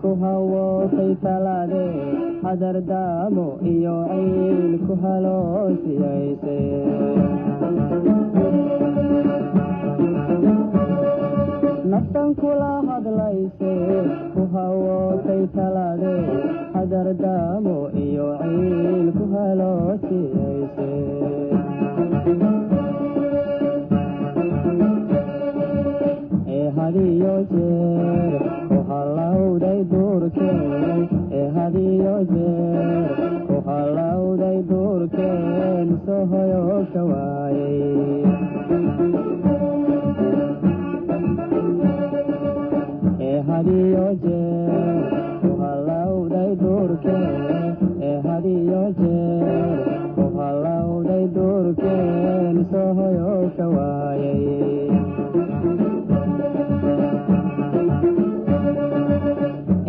Ku hawootay talaade hadardaamo iyo ciil ku haloosiyayse. Naftan kula hadlayse ku hawootay talaade hadardaamo iyo ciil ku haloosiyayse. Ee hadiyo jeer ku halowday duurkeen, ee hadiyo jeer ku halowday duurkeen, soo hoyo ka waayay. Ee hadiyo jeer ku halowday duurkeen, ee hadiyo jeer ku halowday duurkeen, soo hoyo ka waayay.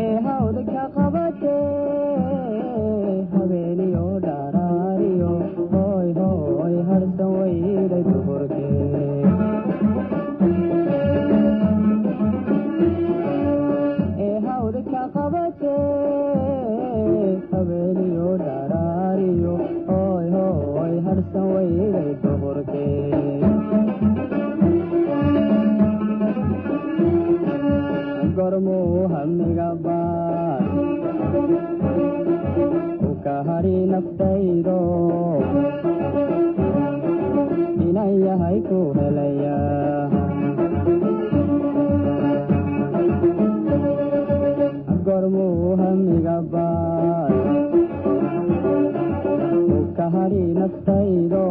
Ee hawda ka qabatee habeeniyo dharaariyo hooy hooy harsan weyday duhurkee. Ee hawda ka qabatee habeeniyo dharaariyo hooy hooy harsan weyday duhurkee. Gormuu hamiga baar ku kahari naftaydo inan yahay ku helaya. Gormuu hamiga baar ku kahari naftaydo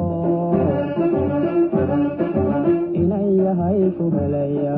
inan yahay ku helaya.